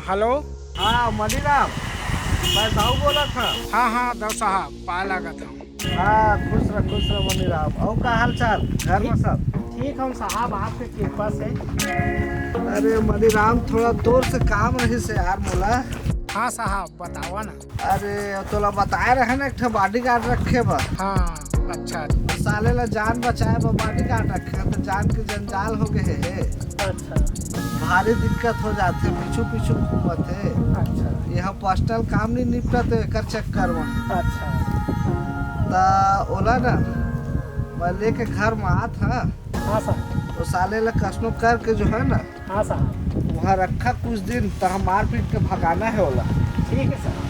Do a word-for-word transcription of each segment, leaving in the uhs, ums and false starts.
Hello. हाँ मनीराम, मैं दाऊ बोलत हँव। हाँ हाँ दाऊ साहब, पाय लागत हँव। हाँ खुश रह, खुश रह मनीराम। अउ का हाल चाल घर में सब? ठीक हँव साहब, आपके कृपा से। अरे मनीराम, थोड़ा तोर से काम रहिस हे यार मोला। हाँ साहब, बतावा ना। अरे तोला बताय रहेंव ना, एक ठो बॉडीगार्ड रखे बर। हाँ। अच्छा। साले ला जान बचाय बर बॉडीगार्ड रखे हँव, त जान के जंजाल हो गे हे। अच्छा। भारी दिक्कत हो जाथे, पीछू पीछू घूमत हे। अच्छा। ये पर्सनल काम नइ निपटत हे एकर चक्कर में। अच्छा। त ओला ना मैं लेके घर में आत हँव। हाँ सर। वो साले ला कसनो करके जो है ना, हाँ साहब। वहाँ रखा कुछ दिन, त हम मारपीट के भगाना हे ओला। ठीक हे साहब।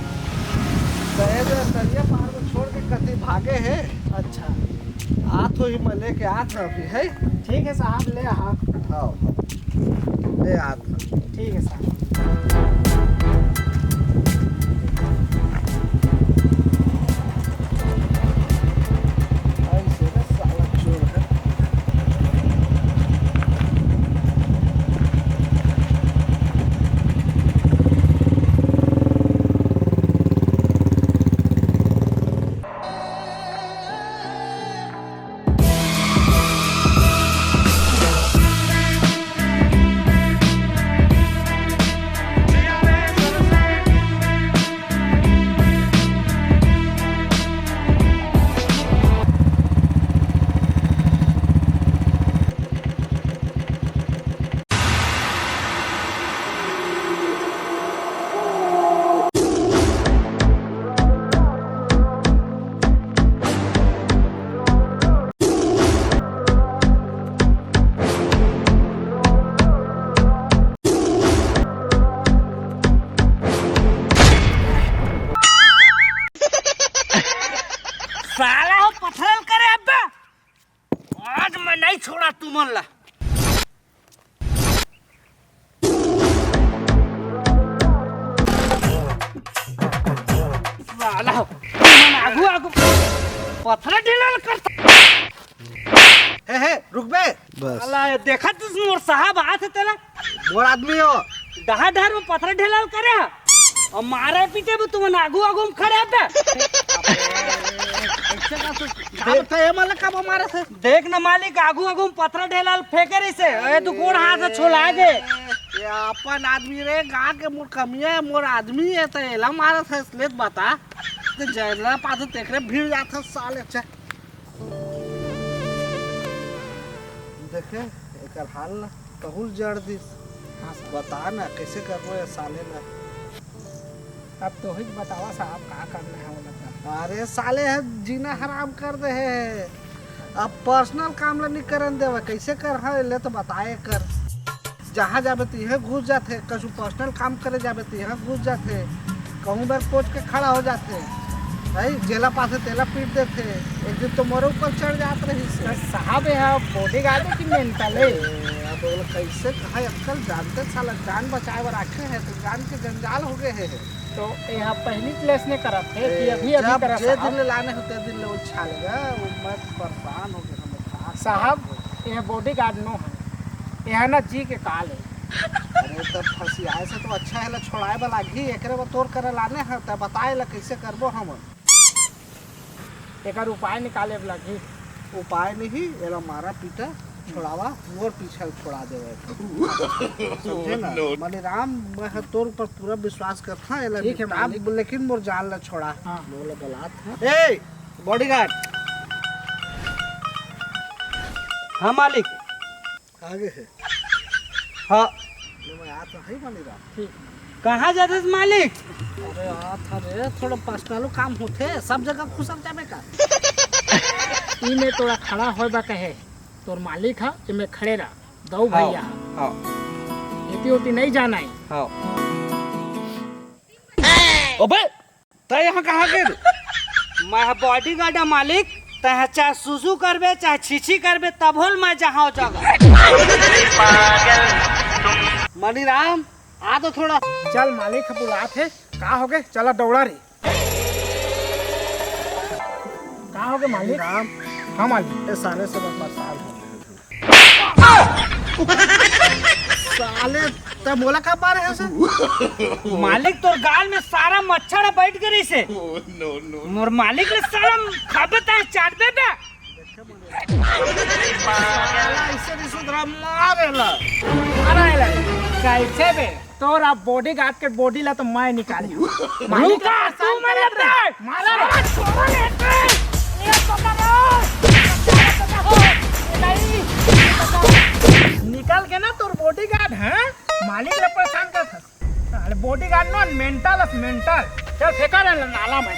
त ये जो दरिया पार में छोड़ के कती भागे हे। अच्छा। आत होही, मैं लेके आत हँव अभी, हे? ठीक हे साहब, ले आ। हाँ, ले आत हँव। ठीक हे साहब। ऐसे ना साला चोर हे। साला हो पथरल करे अब्बा, आज मैं नहीं छोड़ा तुमन ला। साला हो, तुमन आगू आगू पथरा ढिलाल करता। हे हे, रुक बे। बस। साला ये देखत हस मोर साहब आत हे तेला। मोर आदमी हो। डहर डहर में पथरा ढिलाल करे हा। अउ मारे पीटे में तुमन आगू आगू में खड़े हस। कैसे का तू? का बता, ये मालक का मारे से? देख ना मालिक, आगू आगू में पथरा ढिलाल फेंके रहिसे। ए, तू गोड़ हाथ से छोला गे। ये अपन आदमी रे, गाँव के मोर कमिया हे, मोर आदमी हे, त एला मारत हस, ले त बता। त जैला पाथे तेकरे भीड़ जात हस साले, अच्छा। देखे, एकर हाल ना, कहूँ जड़ दिस। हाँ सर। बता ना, कैसे करबो ये साले ला? अब तो ही बतावा साहब, का करना हे ओला कर। अरे साले हे, जीना हराम कर दे हे। अब पर्सनल काम ला नहीं करन देवे, कैसे कर? हाँ, ले तो बताए कर। जहाँ जाबे तिहे घुस जाथे, कछु पर्सनल काम करे जाबे तिहे घुस जाथे, कहूँ बर कोच के खड़ा हो जाथे। भाई जेला पाथे तेला पीट देथे। एक दिन तो मोरे ऊपर चढ़ जात रहिस हे। साहब, ये बॉडीगार्ड हे कि मेंटल हे? ए, अब ओला कैसे कहा अक्कल जानते, साला जान बचाए बर आखे हे तो जान के जंजाल हो गे हे। तो ये पहली क्लास ने करत हे कि ए, अभी अभी जब करत जे साहब? दिन ले लाने होते दिन ले उछालेगा, वो मैं परेशान हो गया हूँ, मैं कहा साहब, ये बॉडीगार्ड नो हे, ये ना जी के काल हे। अरे तब फंसियाए से तो अच्छा हे ला छोड़ाए बर लागही, एकरे बर तोर करे लाने हे, तब बताए ला कैसे करबो हम। एकर उपाय निकाले बर लागही। उपाय नहीं, एला मारा पीटा, छोड़ावा, मोर पीछे छोड़ा देवे। समझे ना? No। मनीराम, मैं ह तोर ऊपर पूरा विश्वास करत हँव, एला ठीक हे निपटाब, मालिक। लेकिन मोर जान ला छोड़ा। हाँ। मोला बलात हे। ए, बॉडीगार्ड। हाँ मालिक। आगे हे। हाँ। ले मैं आत हँव, हे मनीराम। ठीक। कहाँ जाथस मालिक? अरे आत हँव रे, थोड़ा पर्सनलो काम होथे, सब जगह घुसर जाबे का? ई में तोला खड़ा होय बा कहे, तोर मालिक ह, एमे खड़े रह, दऊ हाँ, भैया। हाँ। एती ओती नहीं जाना हे। हाँ। अबे, तैं यहाँ कहाँ गे रे? मैं ह बॉडीगार्ड ह मालिक, तैं ह चाहे सुसु करबे, चाहे छीछी करबे, तभो ल मैं जहाँ जगह। मनीराम, आ तो थोड़ा। चल, मालिक ह बुलात हे, का होगे? चला दौड़ा रे। का होगे मालिक? मनीराम। हाँ मालिक। ए साले से मैं परेशान हँव। साले, त मोला का मारे हे से? मालिक, तोर गाल में सारा मच्छर बैठ गे रहिसे। मोर मालिक ले साला खाबे त चाटबे बे। साला अइसे नहीं सुधरा, मारे ला। मारे ला। कैसे बे? तोर अब बॉडीगार्ड के बॉडी ला तो मैं निकाली। मालिक रुका, परेशान तू मैं करे लेते। मारा रे। साला छोड़ो लेते। ये तो करो। निकल के ना तोर बॉडीगार्ड, हैं? मालिक ले परेशान कर। अरे बॉडीगार्ड नोहय, मेंटल अस, मेंटल। चल फेंका रे नाला में।